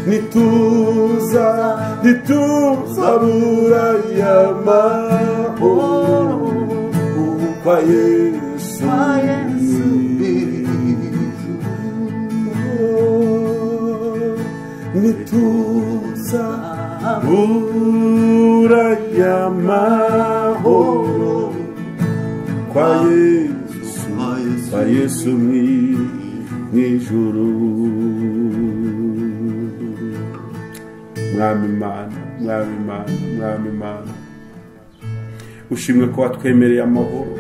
Nituza nituzabura y'amahoro kwa Yesu Nituzabura y'amahoro kwa Yesu, kwa Yesu mw'ijuru. Mwami Imana, Mwami Imana, Mwami Imana, ushimwe ko watwemereye amahoro,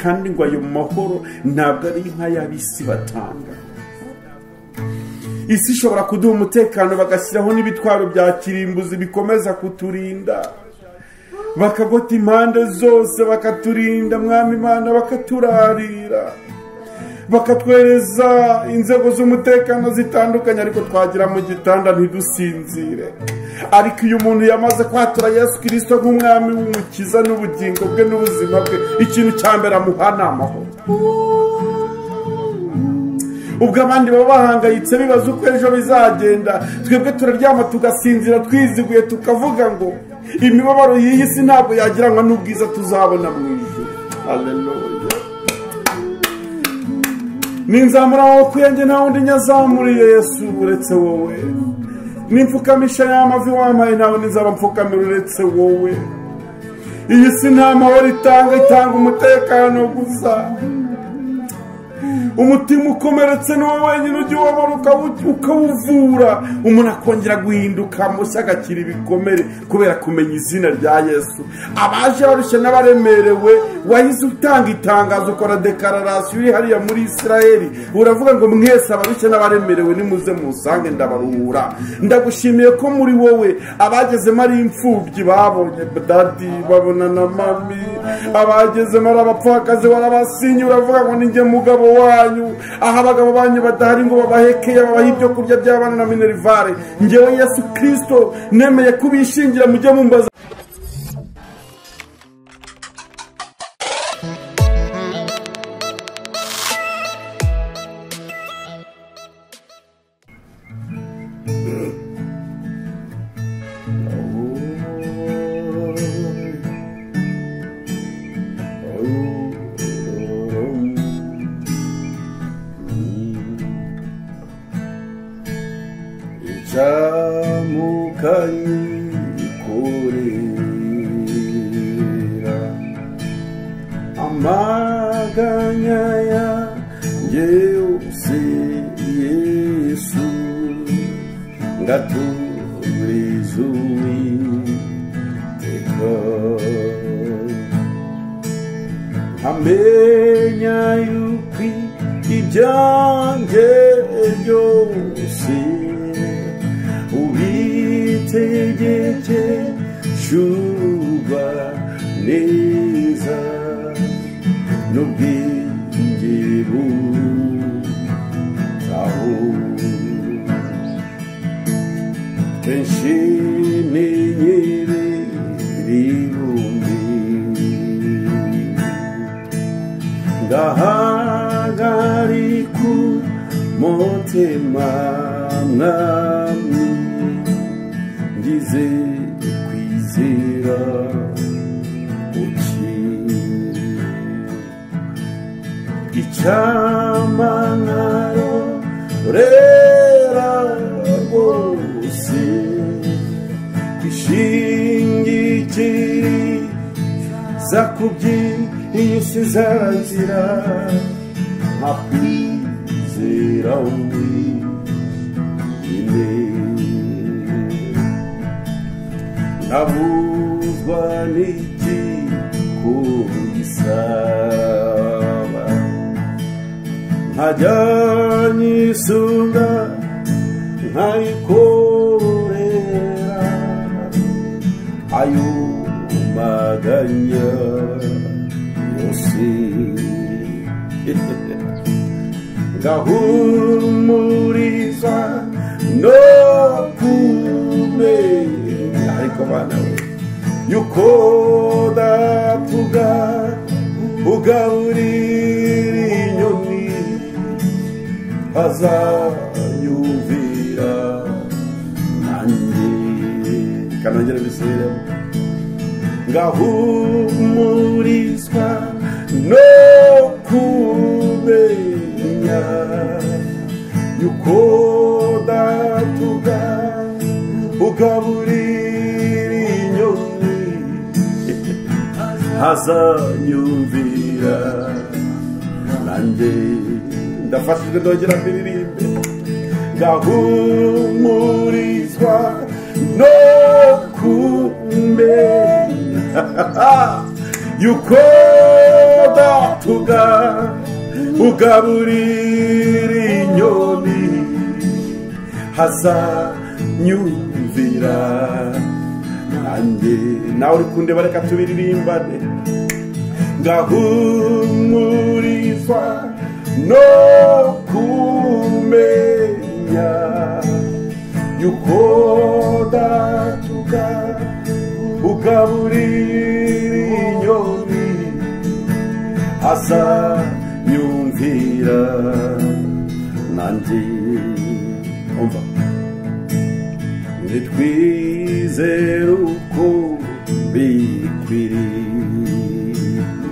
kandi ngo ayo mahoro ntabwo ari nk'ay'ab'isi batanga. Isi ishobora kuduha umutekano bagashyiraho n'ibitwaro bya kirimbuzi bikomeza kuturinda, bakagota impande zose bakaturinda. Mwami Imana, bakaturarira, bakatwereza inzego z'umutekano zitandukanye, ariko twagira mu gitanda ntidusinzire. Ariko iyo umuntu yamaze kwatura Yesu Kristo nk'umwami w'umukiza n'ubugingo bwe n'ubuzima bwe, ikintu cya mbere amuha ni amahoro. Ubwo abandi baba bahangayitse bibaza uko ejo bizagenda, twebwe turaryama tugasinzira twiziguye, tukavuga ngo imibabaro y'iyi si ntabwo yagiranwa n'ubwiza tuzabona mu ijuru. Haleluya. Ninzamura amaboko yanjye nta wundi nyazamuriye Yesu uretse wowe, nimfukamisha y'amavi wampaye nta wundi nzaba mfukamira uretse wowe. Iyi si nta mahoro itanga, itanga umutekano gusa. Umutima ukomeretse ni wowe wenyine ujya ubabara ukawuvura, umuntu akongera guhinduka mushya agakira ibikomere kubera kumenya izina rya Yesu. Abaje barushye n'abaremerewe, wahise utanga itangazo, ukora dekararasiyo uri hariya muri Isirayeli, uravuga ngo mwese abarushye n'abaremerewe nimuze musange ndabaruhura. Ndagushimiye ko muri wowe abagezemo ari imfubyi babonye dadi, babona na mami, abagezemo ari abapfakazi warabasinye, uravuga ngo ninjye mugabo wanyu. Aho abagabo banyu badahari ngo babahekeye, babahe ibyo kurya by'abana na minerivare, njyewe Yesu Kristo nemeye kubishingira, mujye mumbaza. Icamukanyikorera amaganya yanjye yose, Yesu ngaturiza Uwiteka, nkamenya yuko ibyanjye byose ubitegeke shuba neza n'ubwenge butaho. Kenshi n'inyenyeri ndahagarika umutima mwami, ngize kwizera uki icyamanaro rera rwose kwishingikiriza ku by'iyi si zarangira, nkakwizera wenyine. Nabuzwa n'iki kugisaba, nkajya nyisunga nkayikorera ayo maganya yose, ngahumuriza no kumenya, ariko bana we yuko dapfuga ugaburira inyoni azanyumvira Kanongere bisubiremo. Ngahumurizwa no kumenya yuko datuga ugaburira inyoni hazanyumvira nanjye. Ndafashijwe ndongera mbiririmbe. Ngahumurizwa no kumenya yuko datuga ugaburira inyoni hazanyumvira nanjye. Nawe uri kundeba reka tubiririmbane. Ngahumurizwa no kumenya yuko datuga ugaburira inyoni azanyumvira nanjye. Umva, nitwizere uko bikwiriye.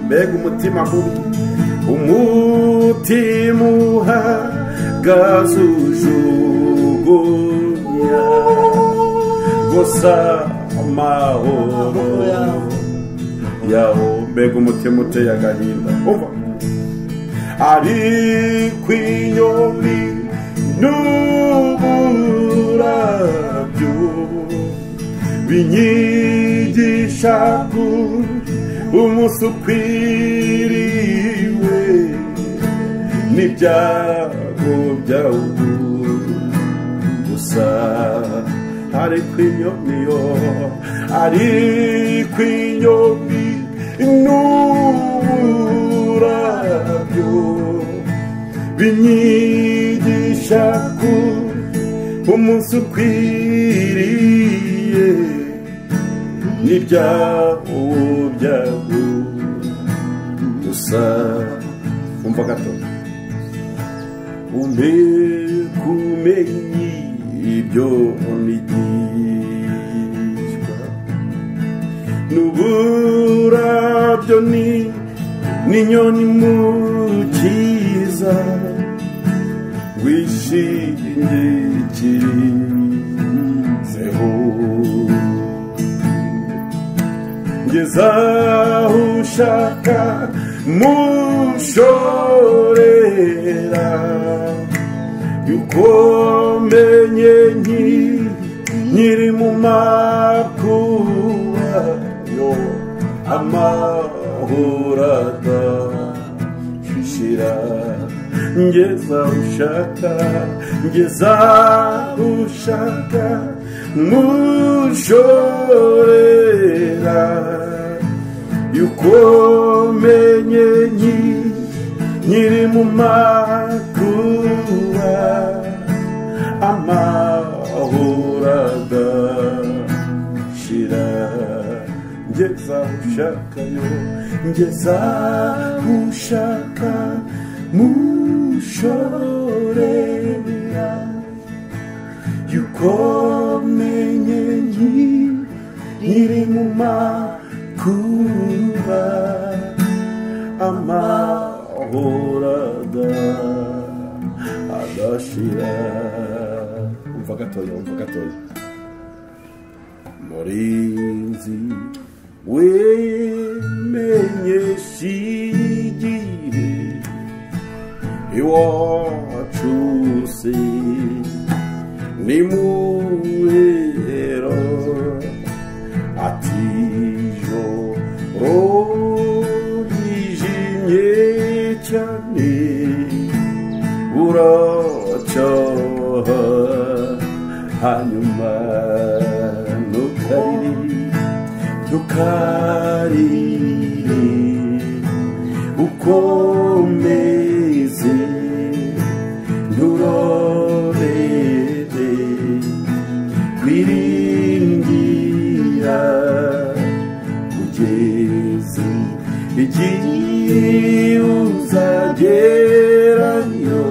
Mbega umutima mubi, umutima uhagaze ujugunya gusa amahoro yawo. Mbega umutima uteye agahinda. Umva, ariko inyoni n'uburabyo binyigisha ko umunsi ukwiriwe n'ibyago byawo gusa. Ariko inyoni yo, ariko inyoni n'uburabyo binyigisha ko umunsi ukwiriye n'ibyago byawo gusa. Umva gato, umpe kumenya ibyo nigishwa n'uburabyo n'inyoni mu cyiza wishingikirizeho. Ngeza aho ushaka mushorera yuko menye nkiri mu makuba yo amahoro adashira. Ngeza ushaka, ngeza ushaka mushorera yuko menye nkiri mu makuba amahoro adashira. Ngeza ushaka yo, ngeza ushaka mushorera yuko menye nkiri mu makuba amahoro adashira. Umva gatoya, umva gatoya. Murinzi wimenyesha igihe iwacu se ni muhero, ati ijoro ryijimye cyane buracyaha, hanyuma ntukarire, ntukarire ukomeze nturorere kwiringira kugeza igihe uzagerayo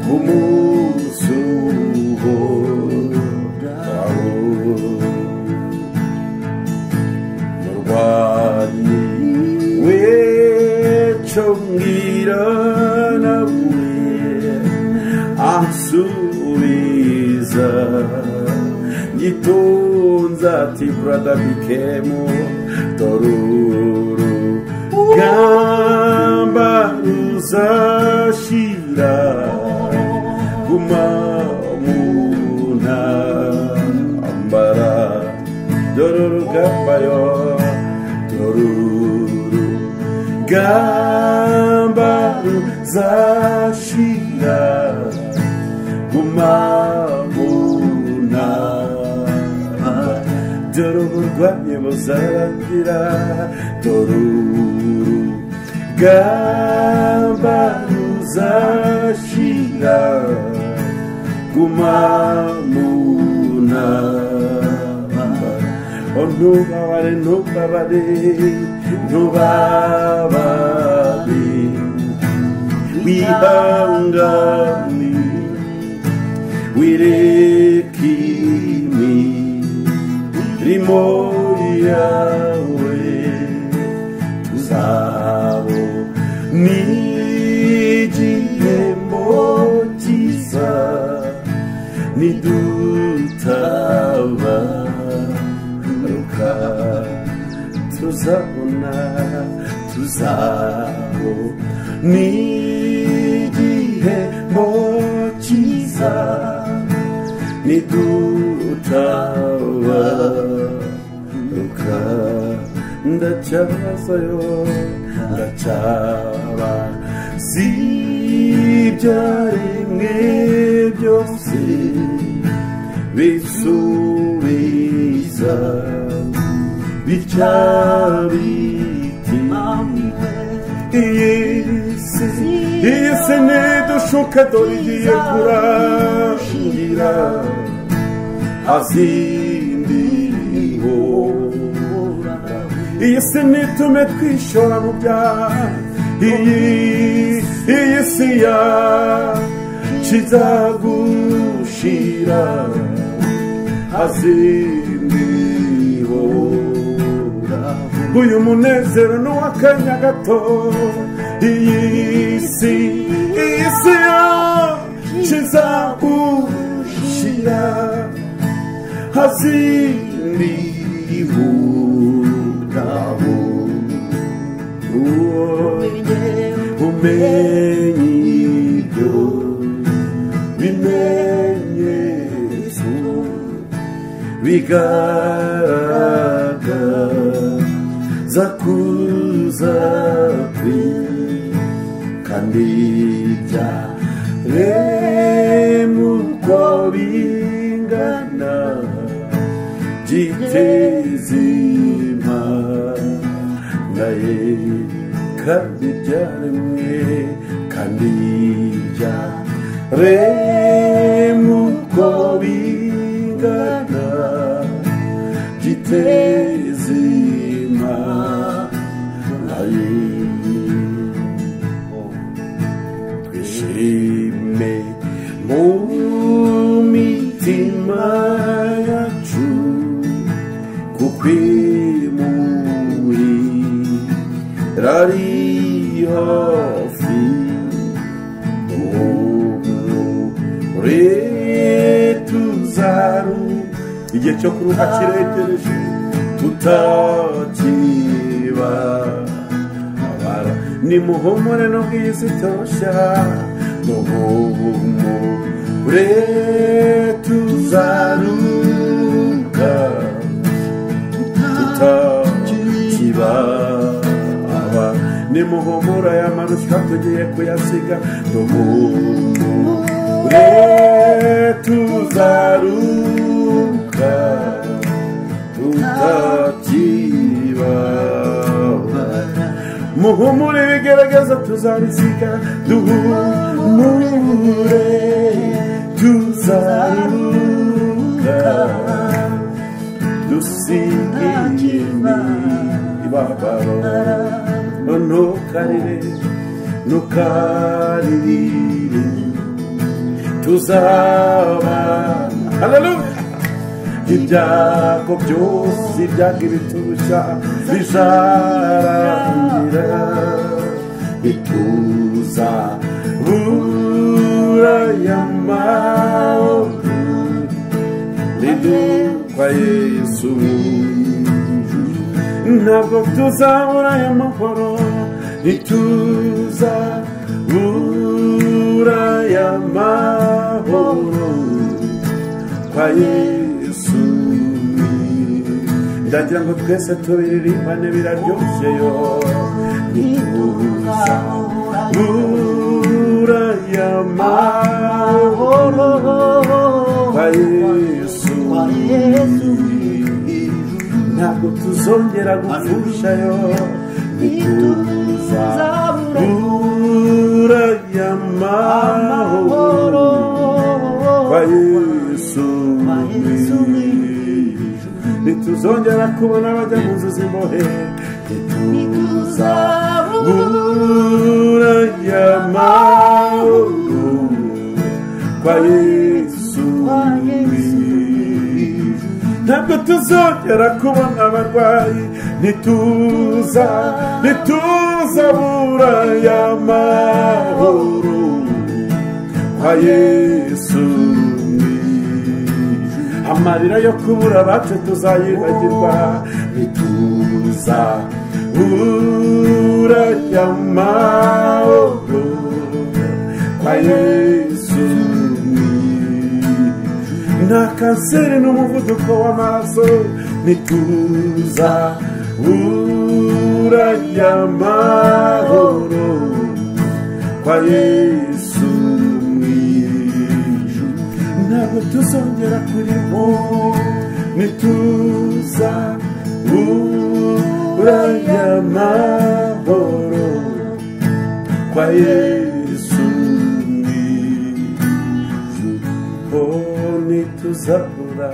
ku munsi uhoraho. Ndacyabaza gitunza ati brother bikemo toruru gamba ruzashira guma mu ntambara doruru gamba yo toruru gamba ruzashira guma mu ntambara dore buzarangira toruru gamba ruzashira guma mu ntambara ntubabare ntubabare ntubabare wihangane wireke imirimo yawe tuzabona igihembo cyiza nidutabaruka tuzabona tuzabona igihembo cyiza nidutabaruka ndacyabazayo ndacyabaza ibyaremwe byose bisubiza bitya biti iyi si nidushuke dore igiye kurangira azindiriho iyi si nitume twishora mu byaha iyi si yacu izagushira azindiho uyu munezero ni uw'akanya gato iyi si yacu izagushira azindiho umenye ibyo bimenyetso bigaragaza kuza kwe kandi byaremwe uko bingana giteza Imana ye kandi byaremwe kandi byaremwe uko bingana giteza Imana ye twishime mu mitima yacu kuko imuri rari hafi duhumure tuzaru igihe cyo kuruha kiregereje tutakibabara nimuhumure n'ubwiza itoshya duhumure tuzaruka tutakibaba nimuhumura aya maruswa tugiye kuyasiga duhumure tuzaruka tutakibaba muhumure ibigerageza tuzabisiga duhumure tuzaruka dusigiye imibabaro ntukarire ntukaririre tuzabana haleluya ibyago byose ibyago ibiturusha bizarangira bituza buraya amahoro Kwa Yesu ntabwo tuzabura aya mahoro, ntituzabura aya mahoro kwa Yesu. Ndagira ngo twese tubiririmbane biraryoshye yo. Ntituzabura aya mahoro kwa Yesu, ntabwo tuzongera gupfusha yo. Ntituzabura aya mahoro kwa Yesu, ntituzongera kubona abajya mu nzu z'imbohe. Ntituzabura aya mahoro kwa Yesu, ntabwo tuzongera kubona abarwayi. Ntituzabura aya mahoro kwa Yesu. Amarira yo kubura abacu tuzayibagirwa. Ntituzabura aya mahoro kwa Yesu. Nta kanseri n'umuvuduko w'amaraso. Ntituzabura aya mahoro kwa Yesu. Ntabwo tuzongera kurimo. Ntituzabura aya mahoro kwa Yesu. Ntituzabura,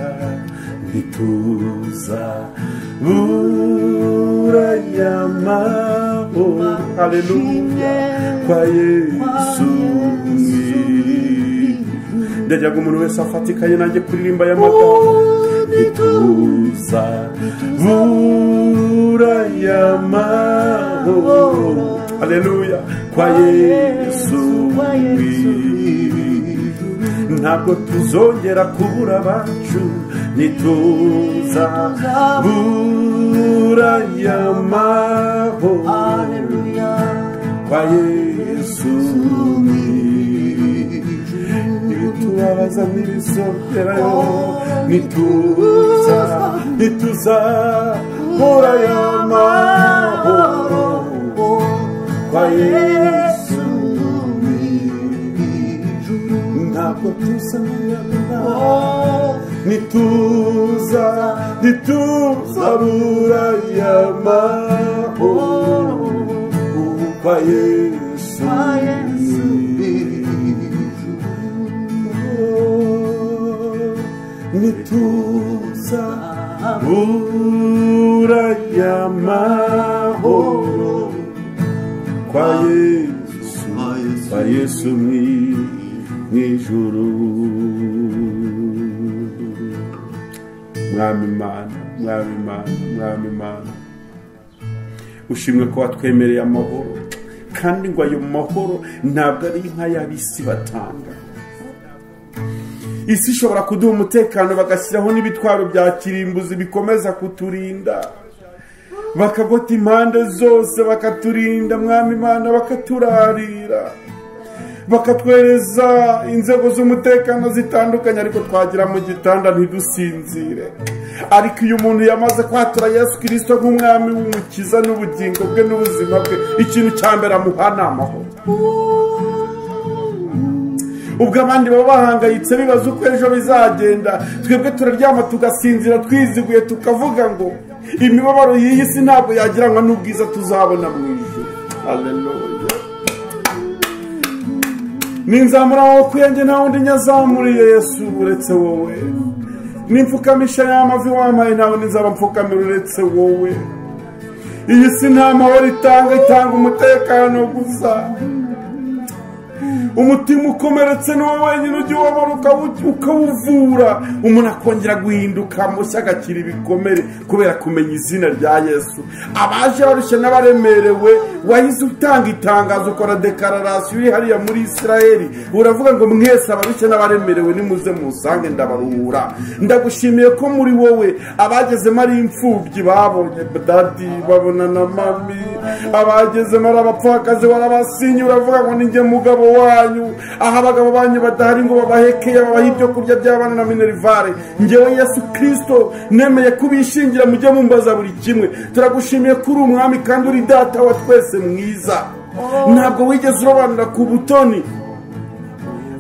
ntituzabura aya mahoro, haleluya, kwa Yesu. Ndagira ngo umuntu wese afatikaye nanjye kuririmba aya magambo. Ntituzabura aya mahoro, haleluya, kwa Yesu. Ntabwo tuzongera kubura abacu. Ntituzabura aya mahoro kwa Yesu. Ibitubabaza ntibizongerayo. Ntituzabura aya mahoro kwa Yesu. Ntabwo tuzabura, ntituzabura aya mahoro kwa Yesu. Ntituzabura aya mahoro kwa Yesu, kwa Yesu mw'ijuru. Mwami Imana, Mwami Imana, Mwami Imana, ushimwe ko watwemereye amahoro, kandi ngo ayo mahoro ntabwo ari nk'ay'ab'isi batanga. Isi ishobora kuduha umutekano bagashyiraho n'ibitwaro bya kirimbuzi bikomeza kuturinda, bakagota impande zose bakaturinda. Mwami Imana, bakaturarira, bakatwereza inzego z'umutekano zitandukanye, ariko twagira mu gitanda ntidusinzire. Ariko iyo umuntu yamaze kwatura Yesu Kristo nk'umwami w'umukiza n'ubugingo bwe n'ubuzima bwe, ikintu cya mbere amuha ni amahoro. Ubwo abandi baba bahangayitse bibaza uko ejo bizagenda, twebwe turaryama tugasinzira twiziguye, tukavuga ngo imibabaro y'iyi si ntabwo yagiranwa n'ubwiza tuzabona mu ijuru. Haleluya. Ninzamura amaboko yanjye nta wundi nyazamuriye Yesu uretse wowe. Nimfukamisha y'amavi wampaye nta wundi nzaba mfukamira uretse wowe. Iyi si nta mahoro itanga, itanga umutekano gusa. Umutima ukomeretse ni wowe wenyine ujya uwomora ukawuvura, umuntu akongera guhinduka mushya agakira ibikomere kubera kumenya izina rya Yesu. Abaje barushye n'abaremerewe, wahise utanga itangazo, ukora dekararasiyo uri hariya muri Isiraheli, uravuga ngo mwese abarushye n'abaremerewe nimuze musange ndabaruhura. Ndagushimiye ko muri wowe abagezemo ari imfubyi babonye dadi, babona na mami, abagezemo ari abapfakazi warabasinye, uravuga ngo ninjye mugabo wanyu. Aho abagabo banyu badahari ngo babahekeye, babahe ibyo kurya by'abana na minerivare, njyewe Yesu Kristo nemeye kubishingira, mujye mumbaza buri kimwe. Turagushimiye ko uri umwami kandi uri data wa twese mwiza. Ntabwo wigeze urobanura ku butoni,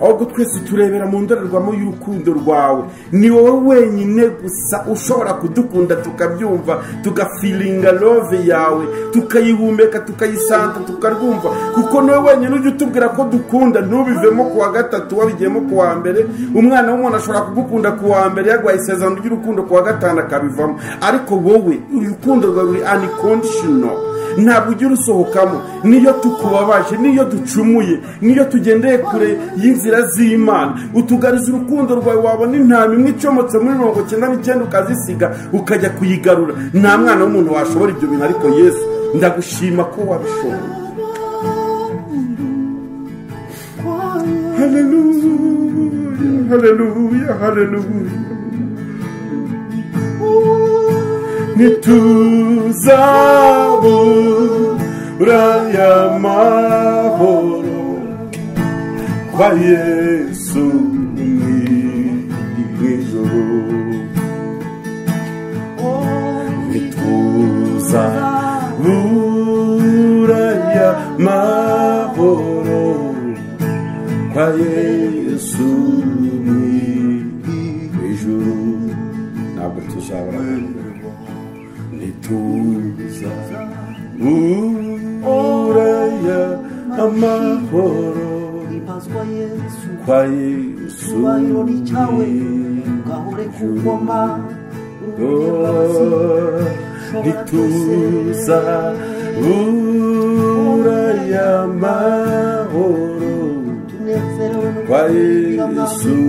ahubwo twese turebera mu ndorerwamo y'urukundo rwawe. Ni wowe wenyine gusa ushobora kudukunda tukabyumva, tugafilinga love yawe, tukayihumeka, tukayisanta, tukarwumva, kuko niwe wenyine ujya utubwira ko dukunda. Ntubivemo ku wa gatatu wabigiyemo ku wa mbere. Umwana w'umuntu ashobora kugukunda ku wa mbere yaguhaye isezerano ry'urukundo, ku wa gatanu akabivamo, ariko wowe urukundo rwawe ruri unconditional, ntabwo ujya urusohokamo. Niyo tukubabaje, niyo ducumuye, niyo tugendeye kure y'inzira z'Imana, utugariza urukundo rwawe. Wabona intama imwe icomotse muri 99 ukazisiga ukajya kuyigarura. Nta mwana w'umuntu washobora ibyo bintu, ariko Yesu ndagushima ko wabishoboye. Haleluya, haleluya, haleluya. Ntituzabura amahoro kwa Yesu mw'ijuru, ntituzabura amahoro kwa Yesu mw'ijuru. Ntabwo tuzabura, ntituzabura amahoro kwa Yesu mw'ijuru, ntituzabura amahoro kwa Yesu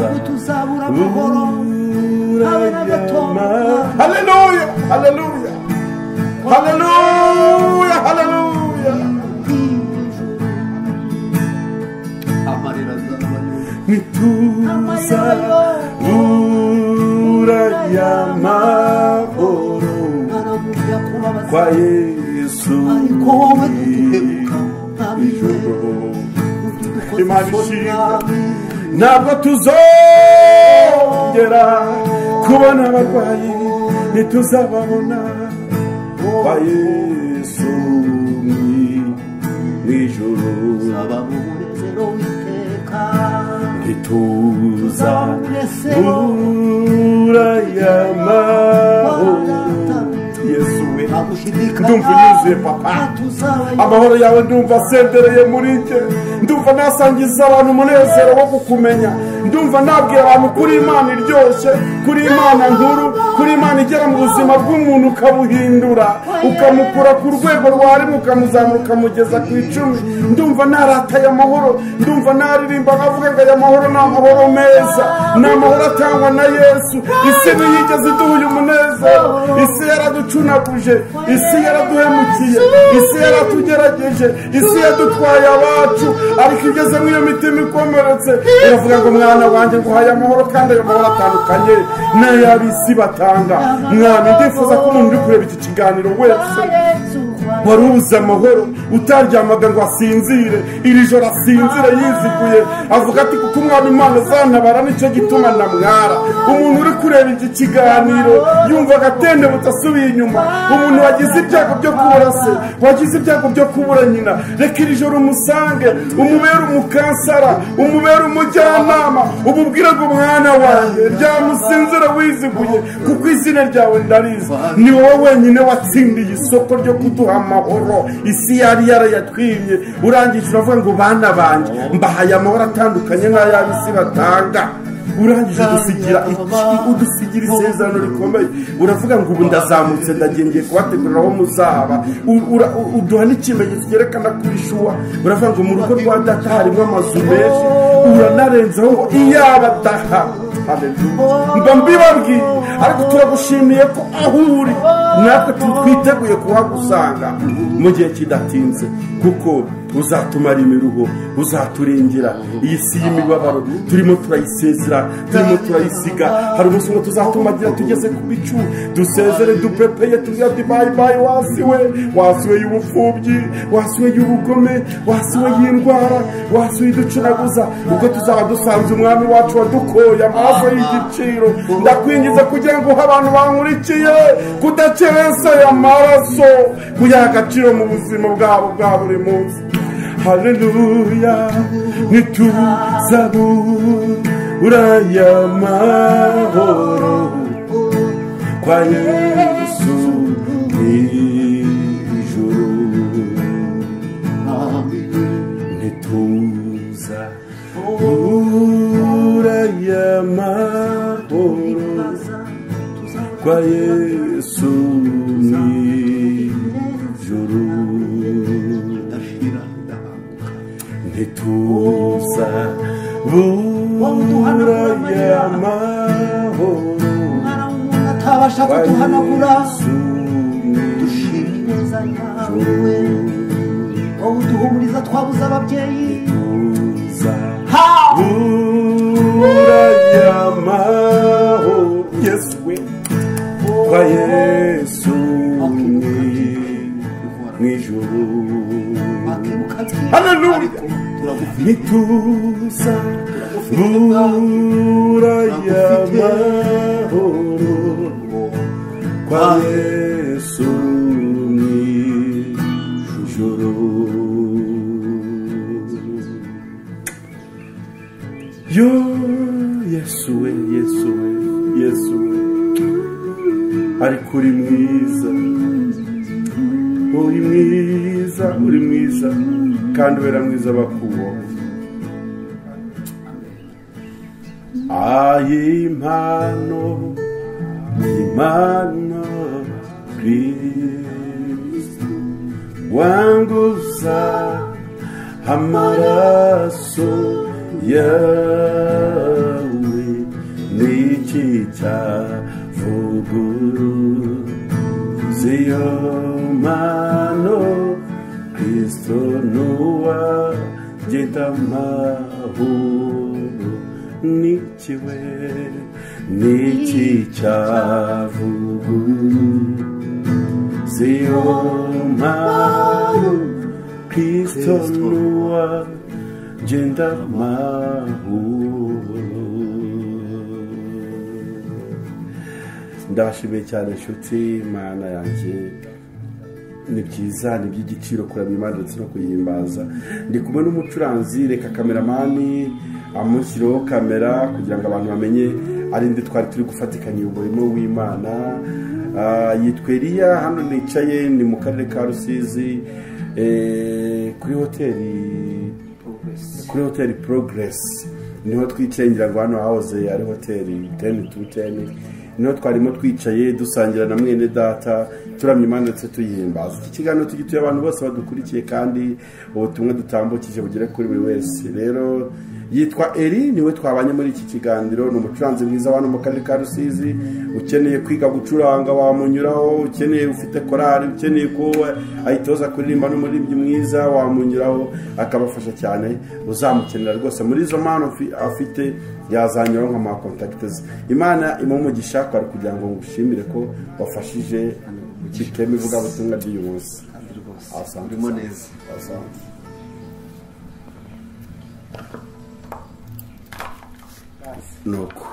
ntituzabura amahoro. Haleluya, haleluya, haleluya, haleluya. Ntituzabura amahoro kwa Yesu mw'ijuru. Imana ishimwe, ntabwo tuzongera kubona abarwayi, ntituzababona kwa Yesu mw'ijuru, ntituzabura amahoro. Yesu we, ndumva unyuzuye papa, amahoro yawe ndumva asendereye muri njye, ndumva nasangiza abantu umunezero wo kukumenya, ndumva nabwira abantu kuri Imana iryoshye, kuri Imana nkuru, kuri Imana igera mu buzima bw'umuntu ukabuhindura, ukamukura ku rwego rwa rimwe ukamuzamura ukamugeza ku 10. Ndumva narataye amahoro, ndumva naririmba nkavuga ngo aya mahoro ni amahoro meza, ni amahoro atangwa na Yesu. Isi ntiyigeze iduha uyu munezero, isi yaraducunaguje, isi yaraduhemukiye, isi yaratugerageje, isi yadutwaye abacu, ariko igeze muri iyo mitima ikomeretse iravuga ngo mwana wanjye nguhaye amahoro, kandi ayo mahoro atandukanye n'ay'ab'isi batanga. Mwami, ndifuza ko umuntu uri kureba iki kiganiro wese wari ubuze amahoro, utaryamaga ngo asinzire, iri joro asinzire yiziguye, avuga ati kuko umwami Imana azantabara nicyo gituma namwara. Umuntu uri kureba iki kiganiro yumva agatendebutse asubiye inyuma, umuntu wagize ibyago byo kubura se, wagize ibyago byo kubura nyina, reka iri joro umusange, umubere umukansara, umubere umujyanama, umubwire ngo mwana wanjye ryamusinzire wiziguye, kuko izina ryawe ndarizi. Ni wowe wenyine watsindiye isoko ryo kuduha amahoro isi yari yarayatwimye. Urangije uravuga ngo bana banjye mbahaye amahoro atandukanye n'ay'ab'isi batanga. Urangije udusigira isezerano rikomeye, uravuga ngo ubu ndazamutse ndagiye kubategurira aho muzaba. Uduha n'ikimenyetso cyerekana kuri shuwa, uravuga ngo mu rugo rwa data harimo amazu menshi, uranarenzaho iyaba daha. Haleluya, mba mbibabwiye, ariko turagushimiye ko aho uri natwe twiteguye kuhagusanga mu gihe kidatinze, kuko uzatumara imiruho, uzaturengera iyi si y'imibabaro turimo turayisezera, turimo turayisiga. Hari umunsi umwe tuzatumagira tugeze ku bicu, dusezere dupepeye, tugira ati bayi bayi, wasiwe, wasiwe y'ubupfubyi, wasiwe y'ubugome, wasiwe y'indwara, wasiwe iducunaguza. Ubwo tuzaba dusanze umwami wacu wadukoye amaraso y'igiciro. Ndakwingiza kugira ngo abantu bankurikiye kudakerensa aya maraso, kuyaha agaciro mu buzima bwabo bwa buri munsi. Haleluya, ntituzabura aya mahoro kwa Yesu mw'ijuru, ntituzabura aya mahoro kwa Yesu mw'ijuru, ntituzabura aya mahoro atabasha kuduhanagura. Dushima ineza yawe, wowe uduhumuriza twabuze ababyeyi. Ntituzabura aya mahoro Yesu we, kwa Yesu mw'ijuru. Haleluya, ntituzabura aya mahoro kwa Yesu mw'ijuru. Yo Yesu we, Yesu we, Yesu we, ariko uri mwiza, uri mwiza, uri mwiza, kandi ubera mwiza bakuwo. Ayimpano impano Kristo wanguza amaraso yawe, niki cyavuguruza iyo mpano Kristo nuwa genda amahoro. Nikiwe niki cyavuguruza iyo mpano Kristo nuwa genda amahoro. Ndabashimiye cyane inshuti Mana yanjye, ni byiza, ni iby'igiciro kuramya Imana ndetse no kuyihimbaza. Ndi kumwe n'umucuranzi, reka kameramani amushyirireho kamera kugira ngo abantu bamenye ari ndi twari turi gufatikanya umurimo w'Imana. Yitwa Eliya, hano nicaye ni mu karere ka Rusizi, kuri hoteli Progress niho twicaye. Ngira ngo hano hahoze ari hoteli 10 to 10, niho twarimo twicaye dusangira na mwene data, turamya Imana ndetse tuyihimbaza. Iki kiganiro tugituye abantu bose badukurikiye, kandi ubutumwa dutambukije bugere kuri buri wese. Rero yitwa Eri, niwe twabanye muri iki kiganiro, ni umucuranzi mwiza wano mu karere ka Rusizi. Ukeneye kwiga gucuranga wamunyuraho, ukeneye ufite korali, ukeneye ko ayitoza kuririmba n'umuririmbyi mwiza wamunyuraho, akabafasha cyane. Uzamukenera rwose muri izo mpano afite yazanyuraho nka ma contacts. Imana imumugisha kwari kugira ngo ngushimire ko wafashije kiteme ivuga butumwa ry'uyu munsi. Urimo neza. Asante. Nuko